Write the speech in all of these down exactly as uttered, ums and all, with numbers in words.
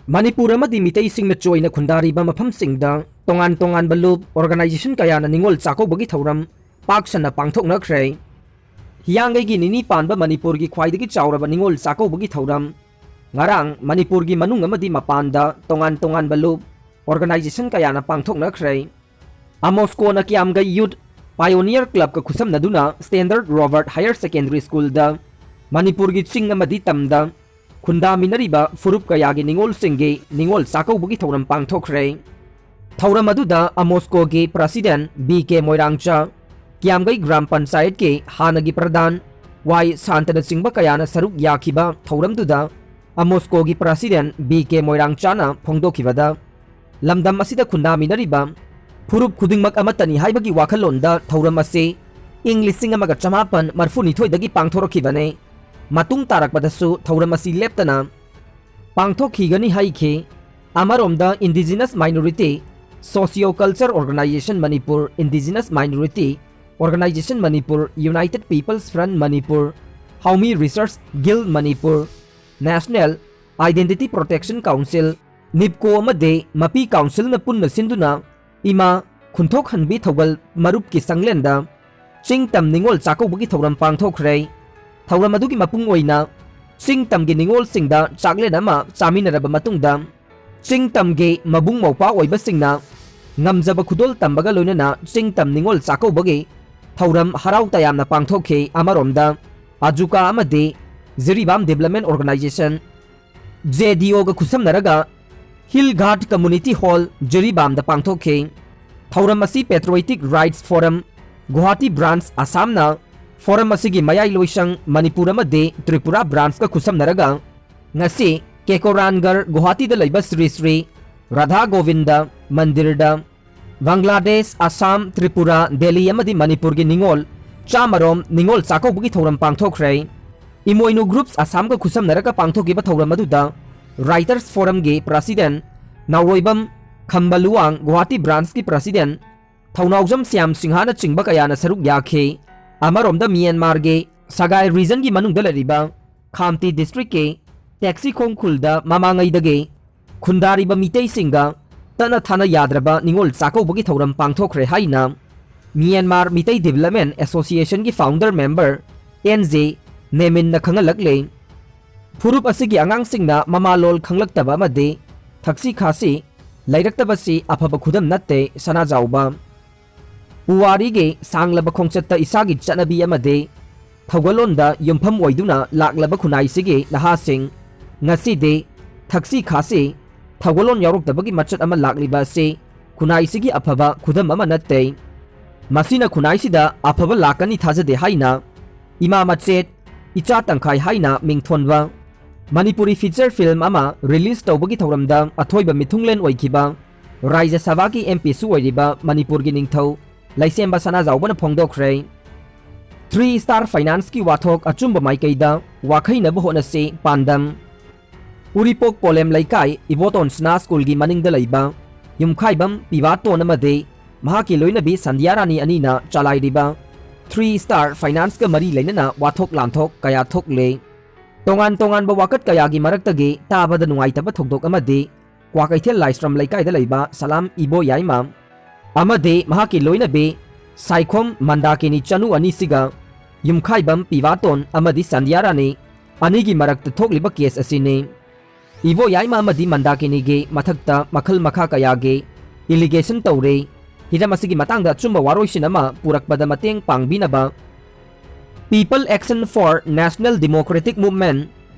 ꯃꯅꯤꯄꯨꯔ ꯑꯃꯗꯤ ꯃꯤꯇꯩꯁꯤꯡꯅ ꯆꯣꯏꯅ ꯈꯨꯟꯗꯥꯔꯤꯕ ꯃꯐꯝꯁꯤꯡꯗ ꯇꯣꯉꯥꯟ ꯇꯣꯉꯥꯟꯕ ꯂꯨꯞ, organization ꯀꯌꯥꯅ ꯅꯤꯉꯣꯜ ꯆꯥꯛꯀꯧꯕꯒꯤ ꯊꯧꯔꯝ ꯄꯥꯛ ꯁꯟꯅ ꯄꯥꯡꯊꯣꯛꯅꯈ꯭ꯔꯦ꯫ ꯍꯤꯌꯥꯡꯒꯩꯒꯤ ꯅꯤꯅꯤ ꯄꯥꯟꯕ ꯃꯅꯤꯄꯨꯔꯒꯤ ꯈ꯭ꯋꯥꯏꯗꯒꯤ ꯆꯥꯎꯔꯕ ꯅꯤꯉꯣꯜ ꯆꯥꯛꯀꯧꯕꯒꯤ ꯊꯧꯔꯝ ꯉꯔꯥꯡ ꯃꯅꯤꯄꯨꯔꯒꯤ ꯃꯅꯨꯡ ꯑꯃꯗꯤ ꯃꯄꯥꯟꯗ ꯇꯣꯉꯥꯟ ꯇꯣꯉꯥꯟꯕ ꯂꯨꯞ, organization ꯀꯌꯥꯅ ꯄꯥꯡꯊꯣꯛꯅꯈ꯭ꯔꯦ꯫ ꯑꯃꯣꯁꯀꯣꯅ ꯀꯤꯌꯥꯝꯒꯩ Youth Pioneer Clubꯀ ꯈꯨꯠꯁꯝꯅꯗꯨꯅ Standard Robert Higher Secondary Schoolꯗ ꯃꯅꯤꯄꯨꯔꯒꯤ ꯆꯤꯡ ꯑꯃꯗꯤ ꯇꯝꯗ ꯈꯨꯟꯗꯥꯃꯤꯟꯅꯔꯤꯕ ꯐꯨꯔꯨꯞ ꯀꯌꯥꯒꯤ ꯅꯤꯉꯣꯜꯁꯤꯡꯒꯤ ꯅꯤꯉꯣꯜ ꯆꯥꯛꯀꯧꯕꯒꯤ ꯊꯧꯔꯝ ꯄꯥꯡꯊꯣꯛꯈ꯭ꯔꯦ꯫ ꯊꯧꯔꯝ ꯑꯗꯨꯗ ꯑꯃꯣꯁꯀꯣꯒꯤ President ꯕꯤ ꯀꯦ ꯃꯣꯏꯔꯥꯡꯆꯥ, ꯀꯤꯌꯥꯝꯒꯩ ꯒ꯭ꯔꯥꯝ ꯄꯟꯆꯥꯌꯠꯀꯤ ꯍꯥꯟꯅꯒꯤ ꯄ꯭ꯔꯙꯥꯟ ꯋꯥꯏ ꯁꯥꯟꯇꯅꯆꯤꯡꯕ ꯀꯌꯥꯅ ꯁꯔꯨꯛ ꯌꯥꯈꯤꯕ ꯊꯧꯔꯝꯗꯨꯗ ꯑꯃꯣꯁꯀꯣꯒꯤ President ꯕꯤ ꯀꯦ ꯃꯣꯏꯔꯥꯡꯆꯥꯅ ꯐꯣꯡꯗꯣꯛꯈꯤꯕꯗ, ꯂꯝꯗꯝ ꯑꯁꯤꯗ ꯈꯨꯟꯗꯥꯃꯤꯟꯅꯔꯤꯕ ꯐꯨꯔꯨꯞ ꯈꯨꯗꯤꯡꯃꯛ ꯑꯃꯠꯇꯅꯤ ꯍꯥꯏꯕꯒꯤ ꯋꯥꯈꯜꯂꯣꯟꯗ ꯊꯧꯔꯝ ꯑꯁꯤ ꯏꯪ ꯂꯤꯁꯤꯡ ꯑꯃꯒ ꯆꯃꯥꯄꯟ ꯃꯔꯐꯨꯅꯤꯊꯣꯏꯗꯒꯤ ꯄꯥꯡꯊꯣꯔꯛꯈꯤꯕꯅꯤ꯫ ꯃꯇꯨꯡ ꯇꯥꯔꯛꯄꯗꯁꯨ ꯊꯧꯔꯝ ꯑꯁꯤ ꯂꯦꯞꯇꯅ ꯄꯥꯡꯊꯣꯛꯈꯤꯒꯅꯤ ꯍꯥꯏꯈꯤ꯫ ꯑꯃꯔꯣꯝꯗ Indigenous Minority Socio Culture Organization Manipur, Indigenous Minority Organization Manipur, United People's Front Manipur, Haomi Research Guild Manipur, National Identity Protection Council, ꯅꯤꯞꯀꯣ ꯑꯃꯗꯤ ꯃꯄꯤ ꯀꯥꯎꯟꯁꯤꯜꯅ ꯄꯨꯟꯅ ꯁꯤꯟꯗꯨꯅ ꯏꯃꯥ ꯈꯨꯟꯊꯣꯛꯍꯟꯕꯤ ꯊꯧꯒꯜ ꯃꯔꯨꯞꯀꯤ ꯆꯪꯂꯦꯟꯗ ꯆꯤꯡ ꯇꯝ ꯅꯤꯉꯣꯜ ꯆꯥꯛꯀꯧꯕꯒꯤ ꯊꯧꯔꯝ ꯄꯥꯡꯊꯣꯛꯈ꯭ꯔꯦ꯫ ꯊꯧꯔꯝ ꯑꯗꯨꯒꯤ ꯃꯄꯨꯡ ꯑꯣꯏꯅ ꯆꯤꯡ ꯇꯝꯒꯤ ꯅꯤꯉꯣꯜꯁꯤꯡꯗ ꯆꯥꯛꯂꯦꯟ ꯑꯃ ꯆꯥꯃꯤꯟꯅꯔꯕ ꯃꯇꯨꯡꯗ, ꯆꯤꯡ ꯇꯝꯒꯤ ꯃꯕꯨꯡ ꯃꯧꯄ꯭ꯋꯥ ꯑꯣꯏꯕꯁꯤꯡꯅ ꯉꯝꯖꯕ ꯈꯨꯗꯣꯜ ꯇꯝꯕꯒ ꯂꯣꯏꯅꯅ ꯆꯤꯡ ꯇꯝ ꯅꯤꯉꯣꯜ ꯆꯥꯛꯀꯧꯕꯒꯤ ꯊꯧꯔꯝ ꯍꯔꯥꯎ ꯇꯌꯥꯝꯅ ꯄꯥꯡꯊꯣꯛꯈꯤ꯫ ꯑꯃꯔꯣꯝꯗ ꯑꯖꯨꯀꯥ ꯑꯃꯗꯤ Jiribam Development Organization, J D ꯑꯣꯒ ꯈꯨꯠꯁꯝꯅꯔꯒ Hill Ghat Community Hall, ꯖꯤꯔꯤꯕꯥꯝꯗ ꯄꯥꯡꯊꯣꯛꯈꯤ꯫ ꯊꯧꯔꯝ ꯑꯁꯤ Patriotic Rights Forum, Guwahati branch, ꯑꯁꯥꯝꯅ ꯐꯣꯔꯝ ꯑꯁꯤꯒꯤ ꯃꯌꯥꯏ ꯂꯣꯏꯁꯪ ꯃꯅꯤꯄꯨꯔ ꯑꯃꯗꯤ ꯇ꯭ꯔꯤꯄꯨꯔꯥ branchꯀ ꯈꯨꯠꯁꯝꯅꯔꯒ ꯉꯁꯤ ꯀꯦꯀꯣꯔꯥꯟꯒꯔ ꯒꯨꯋꯥꯍꯥꯇꯤꯗ ꯂꯩꯕ ꯁ꯭ꯔꯤ ꯁ꯭ꯔꯤ ꯔꯥꯙꯥ ꯒꯣꯕꯤꯟꯗ ꯃꯟꯗꯤꯔꯗ ꯕꯪꯒ꯭ꯂꯥꯗꯦꯁ, ꯑꯁꯥꯝ, ꯇ꯭ꯔꯤꯄꯨꯔꯥ, ꯗꯦꯜꯂꯤ ꯑꯃꯗꯤ ꯃꯅꯤꯄꯨꯔꯒꯤ ꯅꯤꯉꯣꯜ ꯆꯥꯃꯔꯣꯝ ꯅꯤꯉꯣꯜ ꯆꯥꯛꯀꯧꯕꯒꯤ ꯊꯧꯔꯝ ꯄꯥꯡꯊꯣꯛꯈ꯭ꯔꯦ꯫ ꯏꯃꯣꯏꯅꯨ Groups ꯑꯁꯥꯝꯒ ꯈꯨꯠꯁꯝꯅꯔꯒ ꯄꯥꯡꯊꯣꯛꯈꯤꯕ ꯊꯧꯔꯝ ꯑꯗꯨꯗ Writers Forumꯒꯤ President ꯅꯥꯎꯔꯣꯏꯕꯝ ꯈꯝꯕꯂꯨꯋꯥꯡ, ꯒꯨꯋꯥꯍꯥꯇꯤ branchꯀꯤ President ꯊꯧꯅꯥꯎꯖꯝ ꯁ꯭ꯌꯥꯝ ꯁꯤꯡꯍꯅꯆꯤꯡꯕ ꯀꯌꯥꯅ ꯁꯔꯨꯛ ꯌꯥꯈꯤ꯫ ꯑꯃꯔꯣꯝꯗ ꯃ꯭ꯌꯥꯟꯃꯥꯔꯒꯤ ꯁꯒꯥꯏ regionꯒꯤ ꯃꯅꯨꯡꯗ ꯂꯩꯔꯤꯕ ꯈꯥꯝꯇꯤ districtꯀꯤ ꯇꯦꯛꯁꯤ ꯈꯣꯡꯈꯨꯜꯗ ꯃꯃꯥꯡꯉꯩꯗꯒꯤ ꯈꯨꯟꯗꯥꯔꯤꯕ ꯃꯤꯇꯩꯁꯤꯡꯒ ꯇꯠꯅ ꯊꯥꯅ ꯌꯥꯗ꯭ꯔꯕ ꯅꯤꯉꯣꯜ ꯆꯥꯛꯀꯧꯕꯒꯤ ꯊꯧꯔꯝ ꯄꯥꯡꯊꯣꯛꯈ꯭ꯔꯦ ꯍꯥꯏꯅ ꯃ꯭ꯌꯥꯟꯃꯥꯔ ꯃꯤꯇꯩ ꯗꯤꯕꯦꯂꯞꯃꯦꯟ ꯑꯦꯁꯣꯁꯤꯌꯦꯁꯟꯒꯤ ꯐꯥꯎꯟꯗꯔ ꯃꯦꯝꯕꯔ ꯑꯦꯟ ꯖꯦ ꯅꯦꯃꯤꯟꯅ ꯈꯪꯍꯜꯂꯛꯂꯦ꯫ ꯐꯨꯔꯨꯞ ꯑꯁꯤꯒꯤ ꯑꯉꯥꯡꯁꯤꯡꯅ ꯃꯃꯥꯂꯣꯟ ꯈꯪꯂꯛꯇꯕ ꯑꯃꯗꯤ ꯊꯛꯁꯤ ꯈꯥꯁꯤ ꯂꯩꯔꯛꯇꯕꯁꯤ ꯑꯐꯕ ꯈꯨꯗꯝ ꯅꯠꯇꯦ, ꯁꯅꯥꯖꯥꯎꯕ꯫ ꯄꯨꯋꯥꯔꯤꯒꯤ ꯁꯥꯡꯂꯕ ꯈꯣꯡꯆꯠꯇ ꯏꯁꯥꯒꯤ ꯆꯠꯅꯕꯤ ꯑꯃꯗꯤ ꯊꯧꯒꯜꯂꯣꯟꯗ ꯌꯨꯝꯐꯝ ꯑꯣꯏꯗꯨꯅ ꯂꯥꯛꯂꯕ ꯈꯨꯟꯅꯥꯏꯁꯤꯒꯤ ꯅꯍꯥꯁꯤꯡ ꯉꯁꯤꯗꯤ ꯊꯛꯁꯤ ꯈꯥꯁꯤ ꯊꯧꯒꯜꯂꯣꯟ ꯌꯥꯎꯔꯛꯇꯕꯒꯤ ꯃꯆꯠ ꯑꯃ ꯂꯥꯛꯂꯤꯕ ꯑꯁꯤ ꯈꯨꯟꯅꯥꯏꯁꯤꯒꯤ ꯑꯐꯕ ꯈꯨꯗꯝ ꯑꯃ ꯅꯠꯇꯦ꯫ ꯃꯁꯤꯅ ꯈꯨꯟꯅꯥꯏꯁꯤꯗ ꯑꯐꯕ ꯂꯥꯛꯀꯅꯤ ꯊꯥꯖꯗꯦ ꯍꯥꯏꯅ ꯏꯃꯥ ꯃꯆꯦꯠ, ꯏꯆꯥ ꯇꯪꯈꯥꯏ ꯍꯥꯏꯅ ꯃꯤꯡꯊꯣꯟꯕ ꯃꯅꯤꯄꯨꯔꯤ ꯐꯤꯆꯔ ꯐꯤꯜꯝ ꯑꯃ ꯔꯤꯂꯤꯖ ꯇꯧꯕꯒꯤ ꯊꯧꯔꯝꯗ ꯑꯊꯣꯏꯕ ꯃꯤꯊꯨꯡꯂꯦꯟ ꯑꯣꯏꯈꯤꯕ ꯔꯥꯖ꯭ꯌ ꯁꯚꯥꯒꯤ ꯑꯦꯝ ꯄꯤꯁꯨ ꯑꯣꯏꯔꯤꯕ ꯃꯅꯤꯄꯨꯔꯒꯤ ꯅꯤꯡꯊꯧ ꯂꯩꯁꯦꯝꯕ ꯁꯅꯥꯖꯥꯎꯕꯅ ꯐꯣꯡꯗꯣꯛꯈ꯭ꯔꯦ꯫ ꯊ꯭ꯔꯤ ꯁ꯭ꯇꯥꯔ ꯐꯥꯏꯅꯥꯟꯁꯀꯤ ꯋꯥꯊꯣꯛ ꯑꯆꯨꯝꯕ ꯃꯥꯏꯀꯩꯗ ꯋꯥꯈꯩꯅꯕ ꯍꯣꯠꯅꯁꯤ, ꯄꯥꯟꯗꯝ꯫ ꯎꯔꯤꯄꯣꯛ ꯄꯣꯂꯦꯝ ꯂꯩꯀꯥꯏ ꯏꯕꯣꯇꯣꯟ ꯁꯅꯥ ꯁ꯭ꯀꯨꯜꯒꯤ ꯃꯅꯤꯡꯗ ꯂꯩꯕ ꯌꯨꯝꯈꯥꯏꯕꯝ ꯄꯤꯕꯥꯇꯣꯟ ꯑꯃꯗꯤ ꯃꯍꯥꯛꯀꯤ ꯂꯣꯏꯅꯕꯤ ꯁꯟꯙ꯭ꯌꯥ ꯔꯥꯅꯤ ꯑꯅꯤꯅ ꯆꯂꯥꯏꯔꯤꯕ ꯊ꯭ꯔꯤ ꯁ꯭ꯇꯥꯔ ꯐꯥꯏꯅꯥꯟꯁꯀ ꯃꯔꯤ ꯂꯩꯅꯅ ꯋꯥꯊꯣꯛ ꯂꯥꯟꯊꯣꯛ ꯀꯌꯥ ꯊꯣꯛꯂꯦ꯫ ꯇꯣꯉꯥꯟ ꯇꯣꯉꯥꯟꯕ ꯋꯥꯀꯠ ꯀꯌꯥꯒꯤ ꯃꯔꯛꯇꯒꯤ ꯇꯥꯕꯗ ꯅꯨꯡꯉꯥꯏꯇꯕ ꯊꯧꯗꯣꯛ ꯑꯃꯗꯤ ꯀ꯭ꯋꯥꯀꯩꯊꯦꯜ ꯂꯥꯏꯁ꯭ꯔꯝ ꯂꯩꯀꯥꯏꯗ ꯂꯩꯕ ꯁꯂꯥꯝ ꯏꯕꯣ ꯌꯥꯏꯃ ꯑꯃꯗꯤ ꯃꯍꯥꯛꯀꯤ ꯂꯣꯏꯅꯕꯤ ꯁꯥꯏꯈꯣꯝ ꯃꯟꯗꯥꯀꯤꯅꯤ ꯆꯅꯨ ꯑꯅꯤꯁꯤꯒ ꯌꯨꯝꯈꯥꯏꯕꯝ ꯄꯤꯕꯥꯇꯣꯟ ꯑꯃꯗꯤ ꯁꯟꯙ꯭ꯌꯥ ꯔꯥꯅꯤ ꯑꯅꯤꯒꯤ ꯃꯔꯛꯇ ꯊꯣꯛꯂꯤꯕ ꯀꯦꯁ ꯑꯁꯤꯅꯤ꯫ ꯏꯕꯣ ꯌꯥꯏꯃ ꯑꯃꯗꯤ ꯃꯟꯗꯥꯀꯤꯅꯤꯒꯤ ꯃꯊꯛꯇ ꯃꯈꯜ ꯃꯈꯥ ꯀꯌꯥꯒꯤ ꯑꯦꯂꯤꯒꯦꯁꯟ ꯇꯧꯔꯦ꯫ ꯍꯤꯔꯝ ꯑꯁꯤꯒꯤ ꯃꯇꯥꯡꯗ ꯑꯆꯨꯝꯕ ꯋꯥꯔꯣꯏꯁꯤꯟ ꯑꯃ ꯄꯨꯔꯛꯄꯗ ꯃꯇꯦꯡ ꯄꯥꯡꯕꯤꯅꯕ People Action for National Democratic Movement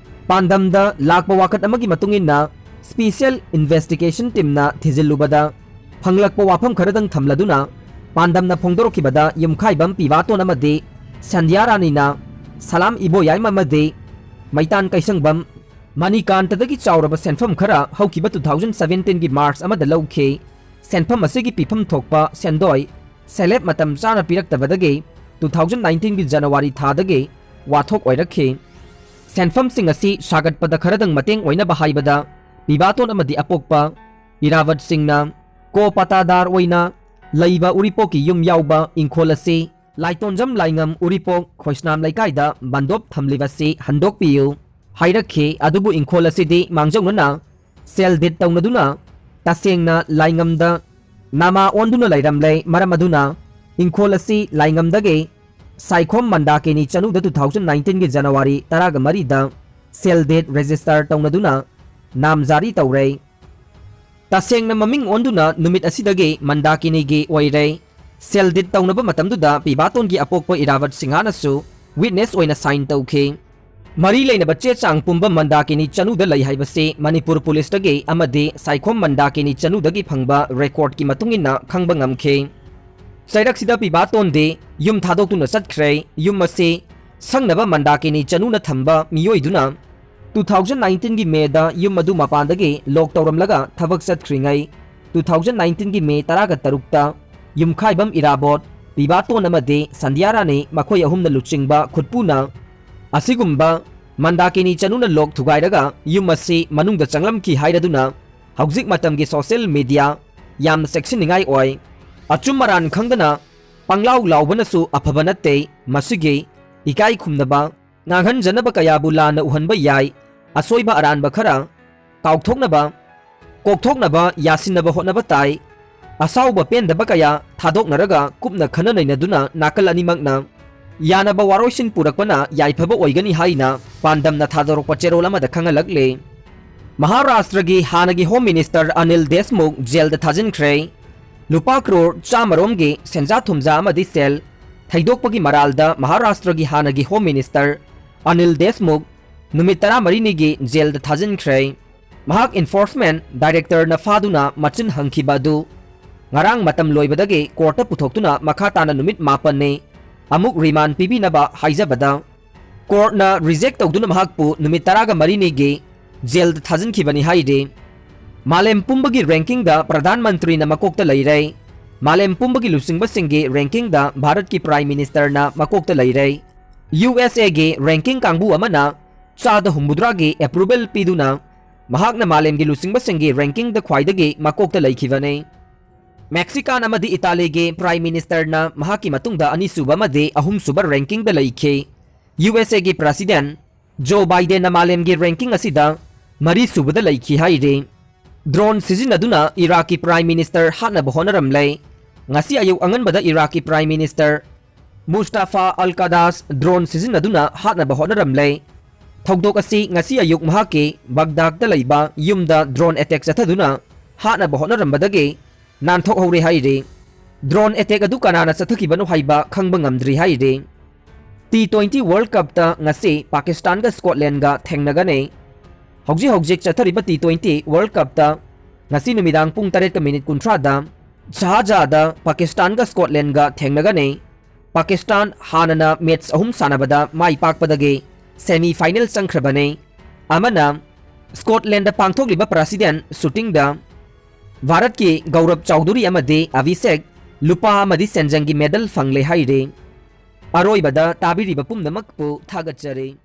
ꯄꯥꯟꯗꯝꯗ ꯂꯥꯛꯄ ꯋꯥꯀꯠ ꯑꯃꯒꯤ ꯃꯇꯨꯡ ꯏꯟꯅ ꯁ꯭ꯄꯤꯁꯦꯜ ꯏꯟꯚꯦꯁꯇꯤꯒꯦꯁꯟ ꯇꯤꯝꯅ ꯊꯤꯖꯤꯜꯂꯨꯕꯗ ꯐꯪꯂꯛꯄ ꯋꯥꯐꯝ ꯈꯔꯗꯪ ꯊꯝꯂꯗꯨꯅ ꯄꯥꯟꯗꯝꯅ ꯐꯣꯡꯗꯣꯔꯛꯈꯤꯕꯗ ꯌꯨꯝꯈꯥꯏꯕꯝ ꯄꯤꯕꯥꯇꯣꯟ ꯑꯃꯗꯤ ꯁꯟꯙ꯭ꯌꯥ ꯔꯥꯅꯤꯅ ꯁꯂꯥꯝ ꯏꯕꯣ ꯌꯥꯏꯃ ꯑꯃꯗꯤ ꯃꯩꯇꯥꯟ ꯀꯩꯁꯪꯕꯝ ꯃꯅꯤꯀꯥꯟꯇꯗꯒꯤ ꯆꯥꯎꯔꯕ ꯁꯦꯟꯐꯝ ꯈꯔ ꯍꯧꯈꯤꯕ two thousand seventeen ꯒꯤ ꯃꯥꯔꯆ ꯑꯃꯗ ꯂꯧꯈꯤ꯫ ꯁꯦꯟꯐꯝ ꯑꯁꯤꯒꯤ ꯄꯤꯐꯝ ꯊꯣꯛꯄ ꯁꯦꯟꯗꯣꯏ ꯁꯦꯜꯍꯦꯞ ꯃꯇꯝ ꯆꯥꯅ ꯄꯤꯔꯛꯇꯕꯗꯒꯤ two thousand nineteen ꯒꯤ ꯖꯅꯋꯥꯔꯤ ꯊꯥꯗꯒꯤ ꯋꯥꯊꯣꯛ ꯑꯣꯏꯔꯛꯈꯤ꯫ ꯁꯦꯟꯐꯝꯁꯤꯡ ꯑꯁꯤ ꯁꯥꯒꯠꯄꯗ ꯈꯔꯗꯪ ꯃꯇꯦꯡ ꯑꯣꯏꯅꯕ ꯍꯥꯏꯕꯗ ꯄꯤꯕꯥꯇꯣꯟ ꯑꯃꯗꯤ ꯑꯄꯣꯛꯄ ꯏꯔꯥꯕꯠ ꯁꯤꯡꯅ ꯀꯣ ꯄꯇꯥꯗꯥꯔ ꯑꯣꯏꯅ ꯂꯩꯕ ꯎꯔꯤꯄꯣꯛꯀꯤ ꯌꯨꯝ ꯌꯥꯎꯕ ꯏꯪꯈꯣꯜ ꯑꯁꯤ ꯂꯥꯏꯇꯣꯟꯖꯝ ꯂꯥꯏꯉꯝ ꯎꯔꯤꯄꯣꯛ ꯈꯣꯏꯁꯅꯥꯝ ꯂꯩꯀꯥꯏꯗ ꯕꯟꯗꯣꯞ ꯊꯝꯂꯤꯕꯁꯤ ꯍꯟꯗꯣꯛꯄꯤꯌꯨ ꯍꯥꯏꯔꯛꯈꯤ꯫ ꯑꯗꯨꯕꯨ ꯏꯪꯈꯣꯜ ꯑꯁꯤꯗꯤ ꯃꯥꯡꯖꯧꯅꯅ ꯁꯦꯜ ꯗꯦꯠ ꯇꯧꯅꯗꯨꯅ ꯇꯁꯦꯡꯅ ꯂꯥꯏꯉꯝꯗ ꯅꯥꯃꯥ ꯑꯣꯟꯗꯨꯅ ꯂꯩꯔꯝꯂꯦ꯫ ꯃꯔꯝ ꯑꯗꯨꯅ ꯏꯪꯈꯣꯜ ꯑꯁꯤ ꯂꯥꯏꯉꯝꯗꯒꯤ ꯁꯥꯏꯈꯣꯝ ꯃꯟꯗꯥꯀꯤꯅꯤ ꯆꯅꯨꯗ two thousand nineteenꯒꯤ January ꯇꯔꯥꯒ ꯃꯔꯤꯗ ꯁꯦꯜ ꯗꯦꯠ register ꯇꯧꯅꯗꯨꯅ ꯅꯥꯝꯖꯥꯔꯤ ꯇꯧꯔꯦ꯫ ꯇꯁꯦꯡꯅ ꯃꯃꯤꯡ ꯑꯣꯟꯗꯨꯅ ꯅꯨꯃꯤꯠ ꯑꯁꯤꯗꯒꯤ ꯃꯟꯗꯥꯀꯤꯅꯤꯒꯤ ꯑꯣꯏꯔꯦ꯫ ꯁꯦꯜ ꯗꯦꯠ ꯇꯧꯅꯕ ꯃꯇꯝꯗꯨꯗ ꯄꯤꯕꯥꯇꯣꯟꯒꯤ ꯑꯄꯣꯛꯄ ꯏꯔꯥꯕꯠ ꯁꯤꯡꯍꯥꯅꯁꯨ witness ꯑꯣꯏꯅ sign ꯇꯧꯈꯤ꯫ ꯃꯔꯤ ꯂꯩꯅꯕ ꯆꯦ ꯆꯥꯡ ꯄꯨꯝꯕ ꯃꯟꯗꯥꯀꯤꯅꯤ ꯆꯅꯨꯗ ꯂꯩ ꯍꯥꯏꯕꯁꯤ ꯃꯅꯤꯄꯨꯔ ꯄꯨꯂꯤꯁꯇꯒꯤ ꯑꯃꯗꯤ ꯁꯥꯏꯈꯣꯝ ꯃꯟꯗꯥꯀꯤꯅꯤ ꯆꯅꯨꯗꯒꯤ ꯐꯪꯕ recordꯀꯤ ꯃꯇꯨꯡ ꯏꯟꯅ ꯈꯪꯕ ꯉꯝꯈꯤ꯫ ꯆꯩꯔꯛꯁꯤꯗ ꯄꯤꯕꯥꯇꯣꯟꯗꯤ ꯌꯨꯝ ꯊꯥꯗꯣꯛꯇꯨꯅ ꯆꯠꯈ꯭ꯔꯦ꯫ ꯌꯨꯝ ꯑꯁꯤ ꯁꯪꯅꯕ ꯃꯟꯗꯥꯀꯤꯅꯤ ꯆꯅꯨꯅ ꯊꯝꯕ ꯃꯤꯑꯣꯏꯗꯨꯅ two thousand nineteenꯒꯤ Mayꯗ ꯌꯨꯝ ꯑꯗꯨ ꯃꯄꯥꯟꯗꯒꯤ lock ꯇꯧꯔꯝꯂꯒ ꯊꯕꯛ ꯆꯠꯈ꯭ꯔꯤꯉꯩ, two thousand nineteenꯒꯤ May ꯇꯔꯥꯒ ꯇꯔꯨꯛꯇ ꯌꯨꯝꯈꯥꯏꯕꯝ ꯏꯔꯥꯕꯣꯠ, ꯄꯤꯕꯥꯇꯣꯟ ꯑꯃꯗꯤ ꯁꯟꯙ꯭ꯌꯥꯔꯥꯅꯤ ꯃꯈꯣꯏ ꯑꯍꯨꯝꯅ ꯂꯨꯆꯤꯡꯕ ꯈꯨꯠꯄꯨꯅ ꯑꯁꯤꯒꯨꯝꯕ ꯃꯟꯗꯥꯀꯤꯅꯤ ꯆꯅꯨꯅ lock ꯊꯨꯒꯥꯏꯔꯒ ꯌꯨꯝ ꯑꯁꯤ ꯃꯅꯨꯡꯗ ꯆꯪꯂꯝꯈꯤ ꯍꯥꯏꯔꯗꯨꯅ ꯍꯧꯖꯤꯛ ꯃꯇꯝꯒꯤ social media ꯌꯥꯝꯅ ꯆꯦꯛꯁꯤꯟꯅꯤꯡꯉꯥꯏ ꯑꯣꯏ꯫ ꯑꯆꯨꯝ ꯑꯔꯥꯟ ꯈꯪꯗꯅ ꯄꯪꯂꯥꯎ ꯂꯥꯎꯕꯅꯁꯨ ꯑꯐꯕ ꯅꯠꯇꯦ꯫ ꯃꯁꯤꯒꯤ ꯏꯀꯥꯏ ꯈꯨꯝꯅꯕ, ꯉꯥꯡꯍꯟꯖꯅꯕ ꯀꯌꯥꯕꯨ ꯂꯥꯟꯅ ꯎꯍꯟꯕ ꯌꯥꯏ꯫ ꯑꯁꯣꯏꯕ ꯑꯔꯥꯟꯕ ꯈꯔ ꯀꯥꯎꯊꯣꯛꯅꯕ, ꯀꯣꯛꯊꯣꯛꯅꯕ, ꯌꯥꯁꯤꯟꯅꯕ ꯍꯣꯠꯅꯕ ꯇꯥꯏ꯫ ꯑꯁꯥꯎꯕ ꯄꯦꯟꯗꯕ ꯀꯌꯥ ꯊꯥꯗꯣꯛꯅꯔꯒ ꯀꯨꯞꯅ ꯈꯟꯅ ꯅꯩꯅꯗꯨꯅ ꯅꯥꯀꯜ ꯑꯅꯤꯃꯛꯅ ꯌꯥꯅꯕ ꯋꯥꯔꯣꯏꯁꯤꯟ ꯄꯨꯔꯛꯄꯅ ꯌꯥꯏꯐꯕ ꯑꯣꯏꯒꯅꯤ ꯍꯥꯏꯅ ꯄꯥꯟꯗꯝꯅ ꯊꯥꯗꯣꯔꯛꯄ ꯆꯦꯔꯣꯜ ꯑꯃꯗ ꯈꯪꯍꯜꯂꯛꯂꯤ꯫ ꯃꯍꯥꯔꯥꯁꯇ꯭ꯔꯒꯤ ꯍꯥꯟꯅꯒꯤ Home Minister ꯑꯅꯤꯜ ꯗꯦꯁꯃꯨꯈ ꯖꯦꯜꯗ ꯊꯥꯖꯤꯟꯈ꯭ꯔꯦ꯫ ꯂꯨꯄꯥ ꯀ꯭ꯔꯣꯔ ꯆꯥꯝꯃꯔꯣꯝꯒꯤ ꯁꯦꯟꯖꯥ ꯊꯨꯝꯖꯥ ꯑꯃꯗꯤ ꯁꯦꯜ ꯊꯩꯗꯣꯛꯄꯒꯤ ꯃꯔꯥꯜꯗ ꯃꯍꯥꯔꯥꯁꯇ꯭ꯔꯒꯤ ꯍꯥꯟꯅꯒꯤ Home Minister ꯑꯅꯤꯜ ꯗꯦꯁꯃꯨꯈ ꯅꯨꯃꯤꯠ ꯇꯔꯥꯃꯔꯤꯅꯤꯒꯤ ꯖꯦꯜꯗ ꯊꯥꯖꯤꯟꯈ꯭ꯔꯦ꯫ ꯃꯍꯥꯛ enforcement directorꯅ ꯐꯥꯗꯨꯅ ꯃꯆꯤꯟ ꯍꯪꯈꯤꯕ ꯑꯗꯨ ꯉꯔꯥꯡ ꯃꯇꯝ ꯂꯣꯏꯕꯗꯒꯤ courtꯇ ꯄꯨꯊꯣꯛꯇꯨꯅ ꯃꯈꯥ ꯇꯥꯅ ꯅꯨꯃꯤꯠ ꯃꯥꯄꯟꯅꯤ ꯑꯃꯨꯛ remand ꯄꯤꯕꯤꯅꯕ ꯍꯥꯏꯖꯕꯗ, courtꯅ reject ꯇꯧꯗꯨꯅ ꯃꯍꯥꯛꯄꯨ ꯅꯨꯃꯤꯠ ꯇꯔꯥꯒ ꯃꯔꯤꯅꯤꯒꯤ ꯖꯦꯜꯗ ꯊꯥꯖꯤꯟꯈꯤꯕꯅꯤ ꯍꯥꯏꯔꯤ꯫ ꯃꯥꯂꯦꯝ ꯄꯨꯝꯕꯒꯤ rankingꯗ ꯄ꯭ꯔꯙꯥꯟ ꯃꯟꯇ꯭ꯔꯤꯅ ꯃꯀꯣꯛꯇ ꯂꯩꯔꯦ꯫ ꯃꯥꯂꯦꯝ ꯄꯨꯝꯕꯒꯤ ꯂꯨꯆꯤꯡꯕꯁꯤꯡꯒꯤ rankingꯗ ꯚꯥꯔꯠꯀꯤ Prime Ministerꯅ ꯃꯀꯣꯛꯇ ꯂꯩꯔꯦ꯫ USAꯒꯤ ranking ꯀꯥꯡꯕꯨ ꯑꯃꯅ ꯆꯥꯗ ꯍꯨꯝꯐꯨꯇꯔꯥꯒꯤ approval ꯄꯤꯗꯨꯅ ꯃꯍꯥꯛꯅ ꯃꯥꯂꯦꯝꯒꯤ ꯂꯨꯆꯤꯡꯕꯁꯤꯡꯒꯤ rankingꯗ ꯈ꯭ꯋꯥꯏꯗꯒꯤ ꯃꯀꯣꯛꯇ ꯂꯩꯈꯤꯕꯅꯤ꯫ Mexican ꯑꯃꯗꯤ Italyꯒꯤ Prime Ministerꯅ ꯃꯍꯥꯛꯀꯤ ꯃꯇꯨꯡꯗ ꯑꯅꯤꯁꯨꯕ ꯑꯃꯗꯤ ꯑꯍꯨꯝꯁꯨꯕ rankingꯗ ꯂꯩꯈꯤ꯫ USAꯒꯤ President Joe Bidenꯅ ꯃꯥꯂꯦꯝꯒꯤ ranking ꯑꯁꯤꯗ ꯃꯔꯤꯁꯨꯕꯗ ꯂꯩꯈꯤ ꯍꯥꯏꯔꯤ꯫ ꯗ꯭ꯔꯣꯟ ꯁꯤꯖꯤꯟꯅꯗꯨꯅ ꯏꯔꯥꯛꯀꯤ Prime Minister ꯍꯥꯠꯅꯕ ꯍꯣꯠꯅꯔꯝꯂꯦ꯫ ꯉꯁꯤ ꯑꯌꯨꯛ ꯑꯉꯟꯕꯗ ꯏꯔꯥꯛꯀꯤ Prime Minister ꯃꯨꯁꯇꯥꯐꯥ ꯑꯜ ꯀꯥꯗꯥꯁ ꯗ꯭ꯔꯣꯟ ꯁꯤꯖꯤꯟꯅꯗꯨꯅ ꯍꯥꯠꯅꯕ ꯍꯣꯠꯅꯔꯝꯂꯦ꯫ ꯊꯧꯗꯣꯛ ꯑꯁꯤ ꯉꯁꯤ ꯑꯌꯨꯛ ꯃꯍꯥꯛꯀꯤ ꯕꯒꯗꯥꯗ ꯂꯩꯕ ꯌꯨꯝꯗ ꯗ꯭ꯔꯣꯟ ꯑꯦꯇꯦꯛ ꯆꯠꯊꯗꯨꯅ ꯍꯥꯠꯅꯕ ꯍꯣꯠꯅꯔꯝꯕꯗꯒꯤ ꯅꯥꯟꯊꯣꯛꯍꯧꯔꯦ ꯍꯥꯏꯔꯤ꯫ ꯗ꯭ꯔꯣꯟ ꯑꯦꯇꯦꯛ ꯑꯗꯨ ꯀꯅꯥꯅ ꯆꯠꯊꯈꯤꯕꯅꯣ ꯍꯥꯏꯕ ꯈꯪꯕ ꯉꯝꯗ꯭ꯔꯤ ꯍꯥꯏꯔꯤ꯫ T twenty World Cupꯇ ꯉꯁꯤ ꯄꯥꯀꯤꯁꯇꯥꯟꯒ ꯁ꯭ꯀꯣꯠꯂꯦꯟꯒ ꯊꯦꯡꯅꯒꯅꯤ꯫ ꯍꯧꯖꯤꯛ ꯍꯧꯖꯤꯛ ꯆꯠꯊꯔꯤꯕ T twenty World Cupꯇ ꯉꯁꯤ ꯅꯨꯃꯤꯗꯥꯡ ꯄꯨꯡ ꯇꯔꯦꯠꯀ ꯃꯤꯅꯤꯠ ꯀꯨꯟꯊ꯭ꯔꯥꯗ ꯁꯥꯍꯖꯥꯗ ꯄꯥꯀꯤꯁꯇꯥꯟꯒ ꯁ꯭ꯀꯣꯠꯂꯦꯟꯒ ꯊꯦꯡꯅꯒꯅꯤ꯫ ꯄꯥꯀꯤꯁꯇꯥꯟ ꯍꯥꯟꯅꯅ ꯃꯦꯠꯆ ꯑꯍꯨꯝ ꯁꯥꯟꯅꯕꯗ ꯃꯥꯏ ꯄꯥꯛꯄꯗꯒꯤ ꯁꯦꯃꯤ ꯐꯥꯏꯅꯦꯜ ꯆꯪꯈ꯭ꯔꯕꯅꯤ꯫ ꯑꯃꯅ ꯁ꯭ꯀꯣꯠꯂꯦꯟꯗ ꯄꯥꯡꯊꯣꯛꯂꯤꯕ ꯄ꯭ꯔꯁꯤꯗꯦꯟ ꯁꯨꯇꯤꯡꯗ ꯚꯥꯔꯠꯀꯤ ꯒꯧꯔꯕ ꯆꯧꯙꯨꯔꯤ ꯑꯃꯗꯤ ꯑꯚꯤꯁꯦꯛ ꯂꯨꯄꯥ ꯑꯃꯗꯤ ꯁꯦꯟꯖꯪꯒꯤ ꯃꯦꯗꯜ ꯐꯪꯂꯦ ꯍꯥꯏꯔꯤ꯫ ꯑꯔꯣꯏꯕꯗ ꯇꯥꯕꯤꯔꯤꯕ ꯄꯨꯝꯅꯃꯛꯄꯨ ꯊꯥꯒꯠꯆꯔꯤ꯫